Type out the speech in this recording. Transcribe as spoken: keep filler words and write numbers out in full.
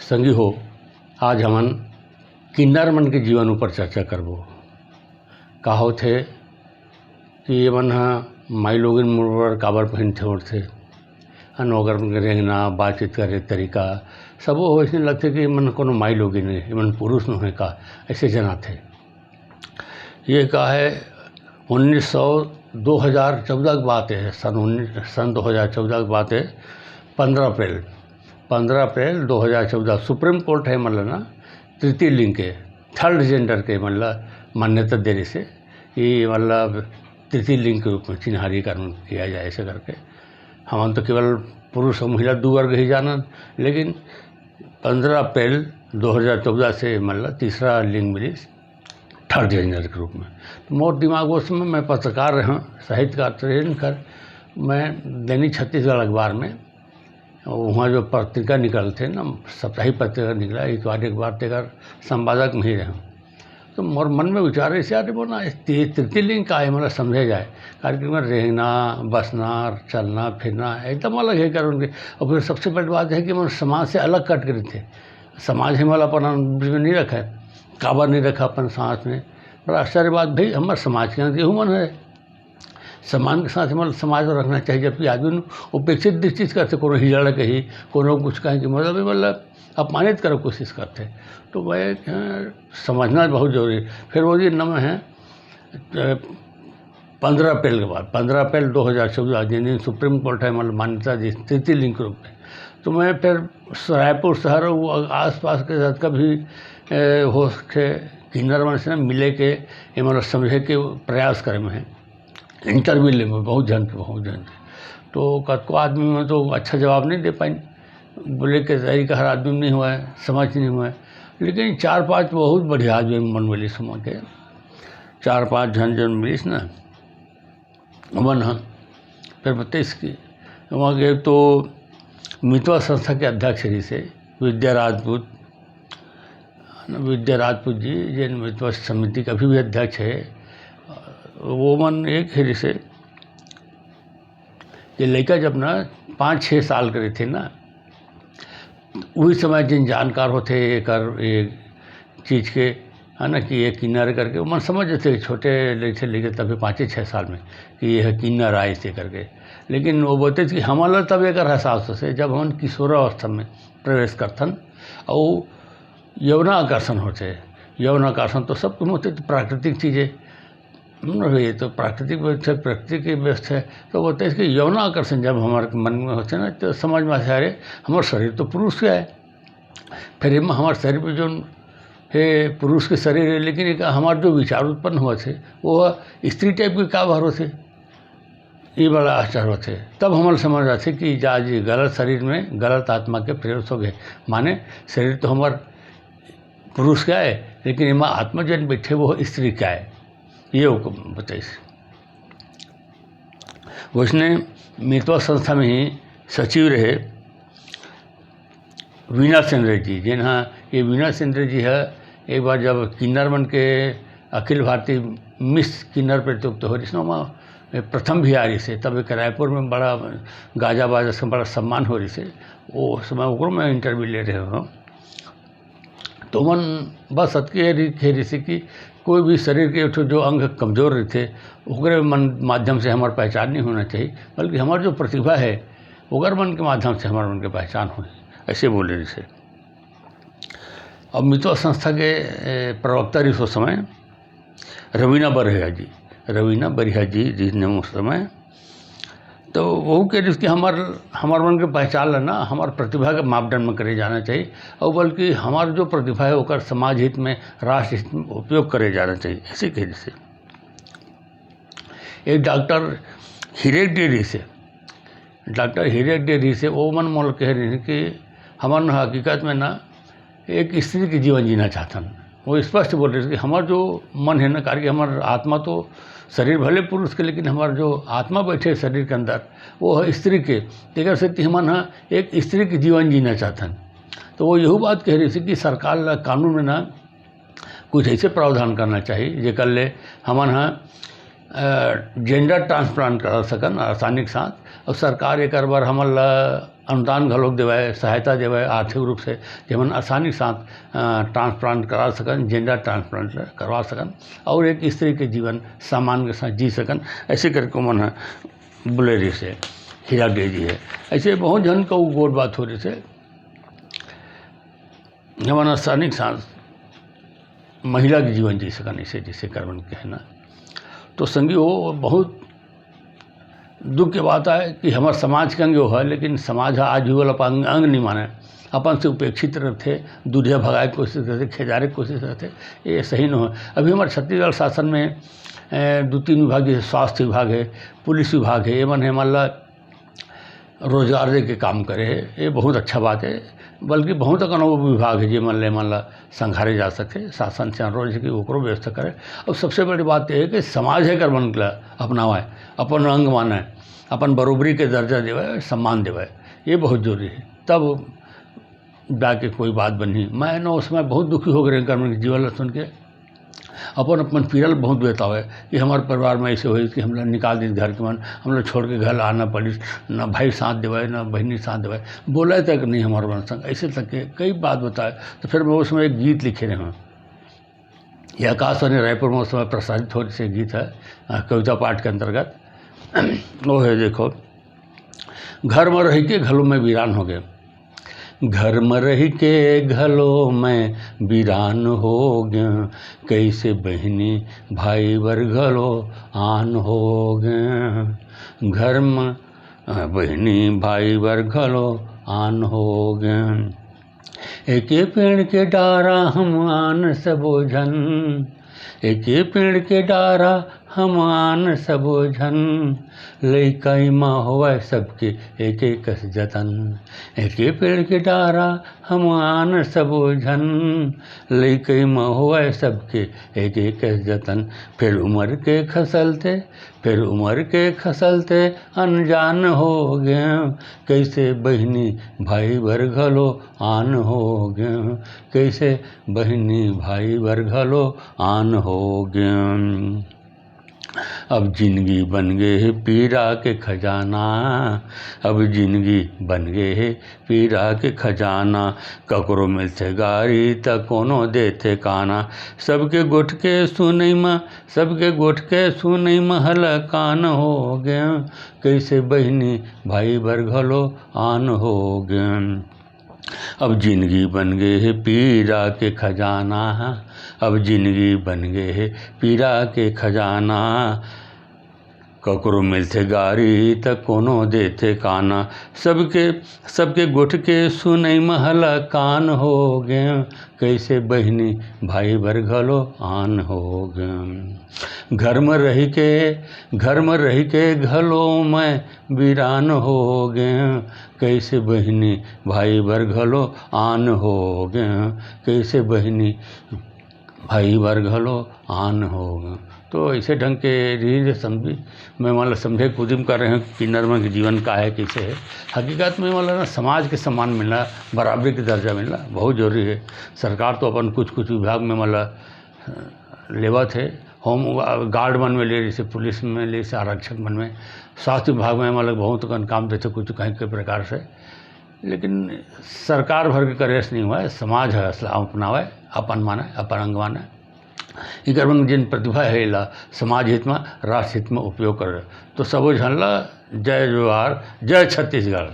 संगी हो, आज हमन किन्नर मन के जीवन ऊपर चर्चा करबो। का होथे कि ये मन ह माई लोगिन मुड़ बर काबर पहिनथे ओढ़थे, अन ओकर मन के रेंगना, बातचीत करे तरीका, सबो वइसने लगथे कि ये मन कोनो माई लोगिन हे, ये मन पुरुष नो हे का, ऐसे जनाथे। ये का है, उन्नीस सौ, दो हज़ार चौदह की बात है, सन उन्नीस, सन दो हज़ार चौदह की बात है, पंद्रह अप्रैल, पंद्रह अप्रैल दो हज़ार चौदह, सुप्रीम कोर्ट है, मतलब ना, तृतीय लिंग के, थर्ड जेंडर के, मतलब, मान्यता दे रहिसे, कि, मतलब, तृतीय लिंग के रूप में चिन्हारीकरण किया जाए, ऐसे करके। हमन तो केवल पुरुष और महिला दू वर्ग ही जानन, लेकिन पंद्रह अप्रैल दो हज़ार चौदह से, मतलब, तीसरा लिंग मिलिस, थर्ड जेंडर के रूप में। तो मोर दिमाग, उस समय मैं पत्रकार रहा, साहित्यकार तो रहे नहीं, खैर, मैं दैनिक छत्तीसगढ़ अखबार में, वहाँ जो पत्रिका निकलथे ना, साप्ताहिक पत्रिका निकला, इतवारी अखबार, तेकर संपादक में ही रहा। तो मोर मन में विचार ऐसे आते, बोला, "ये तृतीय लिंग का है, मतलब, समझे जाए।" कार्यक्रम में रेंगना, बसना, चलना, फिरना एकदम अलग है कारण के। और फिर सबसे बड़ी बात है कि मन समाज से अलग कट के रहिथे। समाज हे, मतलब, अपन बीच में नहीं रखा है। काबर नहीं रखा अपन समाज में? बड़ा आश्चर्य बात भाई, हमारे समाज के यहाँ गेहूँ मन है। सम्मान के साथ, मतलब, समाज में रखना चाहिए, जबकि आदमी उपेक्षित दृष्टि से करथे, कोनो हिजड़ा कही, कोनो कुछ कहे कि, मतलब, ये, मतलब, अपमानित करे कोशिश करथे। तो मैं, अ, समझना बहुत जरूरी है। फिर वो दिन न मैं है, अ, पंद्रह अप्रैल के बाद, पंद्रह अप्रैल दो हज़ार चौदह, जिन दिन सुप्रीम कोर्ट है, मतलब, मान्यता दी तृतीय लिंग के रूप में, तो मैं फिर रायपुर शहर, वो आसपास के जतका भी, अ, हो सके, किन्नर मन से ना मिले के, ये, मतलब, समझे के प्रयास करे में है। इंटरव्यू ले में बहुत झन के, बहुत झन के। तो कतको आदमी में तो अच्छा जवाब नहीं दे पाइन। बोले के तरीका हर आदमी में नहीं हुआ है, समझ नहीं हुआ है। लेकिन चार पांच बहुत बढ़िया आदमी मन मिलिस वहाँ के। चार पांच झन जन मिलिस ना, ओमन ह फिर बतइस कि वहाँ के तो मितवा संस्था के अध्यक्ष रहिसे विद्या राजपूत, विद्या राजपूत जी, जेन मितवा समिति के अभी भी अध्यक्ष है, वो मन एक हे रहिसे, ये लइका जब ना पाँच छः साल के रहिथे ना, उही समय जिन जानकार होथे एकर, ये चीज के, है ना, कि ये किन्नर करके, मन समझ जाथे, छोटे रहिथे लइका तभी पाँचे छः साल में, कि ये ह किन्नर आय से करके। लेकिन वो बोलथे कि हमन ला तब एकर एहसास होथे, जब हमन किशोरावस्था में प्रवेश करथन, अउ यौनाकर्षण होथे। यौनाकर्षण तो सबके होथे, तो प्राकृतिक चीज है। हम्म, ये तो प्राकृतिक व्यवस्था है, प्रकृति की व्यवस्था है। तो बोलथे कि यौनाकर्षण जब हमारे मन में होथे ना, तो समझ में आथे, "अरे, हमारा शरीर तो पुरुष का है।" फिर एमा हमारे शरीर में जो है, पुरुष के शरीर है, लेकिन एक हमार जो विचार उत्पन्न होथे, वो स्त्री टाइप के का भर होथे, ये बड़ा आश्चर्य होथे। तब हमन समझ आथे कि जा जी, गलत शरीर में गलत आत्मा के प्रवेश हो गए। माने शरीर तो हमार पुरुष का है, लेकिन एमा आत्मा जन बैठे, वो स्त्री का है, ये ओको बताइस। वइसने मितवा संस्था में ही सचिव रहे वीणा सेन रेड्डी, जेन ह, ये वीणा सेन रेड्डी ह, एक बार जब किन्नर मन के अखिल भारतीय मिस किन्नर प्रतियोगिता हो रहिस ना, ओमा प्रथम भी आ रहिसे। तब एक रायपुर में बड़ा गाजा बाजा से बड़ा सम्मान हो रहिसे। वो समय ओकरो मैं इंटरव्यू ले रहे हो। तो मन बस अतके हे रहि-, हे रहिसे कि कोई भी शरीर के एक ठो जो अंग कमजोर रहिथे, ओकरे मन माध्यम से हमार पहचान नहीं होना चाहिए, बल्कि हमार जो प्रतिभा है, ओकर मन के माध्यम से हमार मन के पहचान होही, ऐसे बोले रहिसे। अब मितवा संस्था के, ए, प्रवक्ता रहिस ओ समय रवीना बरिहा जी, रवीना बरिहा जी रहिस उस समय। तो वो कह रहिस कि हमार, हमार मन के पहचान ला ना हमार प्रतिभा के मापदंड में करे जाना चाहिए, और बल्कि हमार जो प्रतिभा है ओकर समाज हित में, राष्ट्र हित में उपयोग करे जाना चाहिए, ऐसे कह रहिसे। एक डॉक्टर हीरेक डे रहिसे, डॉक्टर हीरेक डे रहिसे, वो मन मोला कह रहिसे कि हमन हकीकत में ना एक स्त्री के जीवन जीना चाहथन। वो स्पष्ट बोल रहिसे कि हमार जो मन है ना, कारण कि हमार आत्मा तो, शरीर भले पुरुष के, लेकिन हमार जो आत्मा बैठे शरीर के अंदर, वो है स्त्री के। तेकर सेती हमन ह एक स्त्री के जीवन जीना चाहथन। तो वो यहू बात कह रहिसे कि सरकार ला कानून में ना कुछ ऐसे प्रावधान करना चाहिए, जेकर ले हमन ह, अ, जेंडर ट्रांसप्लांट करा सकन आसानी के साथ, और सरकार एकर बर हमन ला अनुदान घलोक देवय, सहायता देवय आर्थिक रूप से, जेमन आसानी के साथ, अ, ट्रांसप्लांट करा सकन, जेंडर ट्रांसप्लांट करवा सकन, और एक स्त्री के जीवन सम्मान के साथ जी सकन, ऐसे करके ओमन ह बोले रहिस हे, हीरा डे जी हे। ऐसे बहुत झन का वो गोठ बात हो रहिस हे। हमन आसानी के साथ महिला के जीवन जी सकन, ऐसे जैसे करवन कहना। तो संगी हो, बहुत दुख के बात आय कि हमर समाज के अंग वो है, लेकिन समाज ह आज भी ओला अपन अंग, अंग नहीं माने, अपन से उपेक्षित रहथे, दूरिया भगाए के कोशिश करथे, खेजारे के कोशिश करथे, ये सही न हो। अभी हमर छत्तीसगढ़ शासन में, ए, दू तीन विभाग, जैसे स्वास्थ्य विभाग है, पुलिस विभाग है, ये मन हे, मतलब रोजगार दे के काम करे हे, ये बहुत अच्छा बात है। बल्कि बहुत अकन वो विभाग है, जेमन ले मन ला संघारे जा सके, शासन से अनुरोध है कि ओकरो व्यवस्था करे। और सबसे बड़ी बात ये है कि समाज हे कर मन ला अपनावे, अपन अंग माने, अपन बरोबरी के दर्जा देवे, सम्मान देवे, ये बहुत जरूरी है। तब जाके कोई बात बनी। मैं ना उस समय बहुत दुखी हो गए कर मन के जीवन ला सुन के। अपन, अपन पीड़ा ल बहुत बतावे कि हमारे परिवार में ऐसे होइस कि हमला निकाल दिस घर के मन, हमला छोड़ के घर आना पड़िस, ना भाई साथ देवे, ना बहिनी साथ देवे, बोले तक नहीं हमारे मन संग, ऐसे तक के कई बात बतावे। तो फिर मैं उसमें एक गीत लिखे रहे हूँ, ये आकाशवाणी रायपुर में उस समय प्रसारित हो रहे गीत है, अ, कविता पाठ के अंतर्गत। वो है, देखो, घर में रह के घलो मैं वीरान हो गए। घर में रह के घलो मैं वीरान हो गए, कैसे बहिनी भाई बर घलो आन हो गए। घर में, अ, बहिनी भाई बर घलो आन हो गए। एके पेड़ के डारा हम आन सबो झन, एके पेड़ के डारा हम आन सबो झन, लइका इमा होवय सबके एक एक कस जतन। एके पेड़ के डारा हम आन सबो झन, लइका इमा होवय सबके एक एक कस जतन। फिर उमर के खसलते, फिर उमर के खसलते अनजान हो गए, कैसे बहिनी भाई बर घलो आन हो गए, कैसे बहिनी भाई बर घलो आन हो गए। अब जिंदगी बन गए हे पीरा के खजाना, अब जिंदगी बन गए हे पीरा के खजाना। ककरो मिलथे गारी त कोनो देथे काना, सबके गोठ के सुनई म, सबके गोठ के सुनई म हलाकान हो गए, कैसे बहिनी भाई बर घलो आन हो गए। अब जिंदगी बन गए हे पीरा के खजाना, अब जिंदगी बन गए हे पीरा के खजाना। ककरो मिलथे गारी त कोनो देथे काना, सबके, सबके गोठ के सुनई म हलाकान हो गए, कैसे बहिनी भाई बर घलो आन हो गए। घर में रह के, घर में रह के घलो मैं वीरान हो गए, कैसे बहिनी भाई बर घलो आन हो गए, कैसे बहिनी भाई बर घलो आन हो गए। तो ऐसे ढंग के धीरे समझी, मैं मतलब समझे कुदिम कर रहे हूँ कि किन्नर मन के जीवन का है, कैसे है। हकीकत में मतलब ना, समाज के सम्मान मिलना, बराबरी के दर्जा मिलना बहुत जरूरी है। सरकार तो अपन कुछ कुछ विभाग में मतलब लेवत है, होम गार्ड मन में ले, जैसे पुलिस में ले, जैसे आरक्षक मन में, स्वास्थ्य विभाग में मतलब बहुत कन काम देथे कुछ कहीं के प्रकार से, लेकिन सरकार भर के करे से नहीं हुआ है, समाज है असला अपनावे, अपन माने, अपन अंग माने। इकर मन जिन प्रतिभा है ला समाज हित में, राष्ट्र हित में उपयोग करे। तो सबो झन ला जय जोहार, जय छत्तीसगढ़।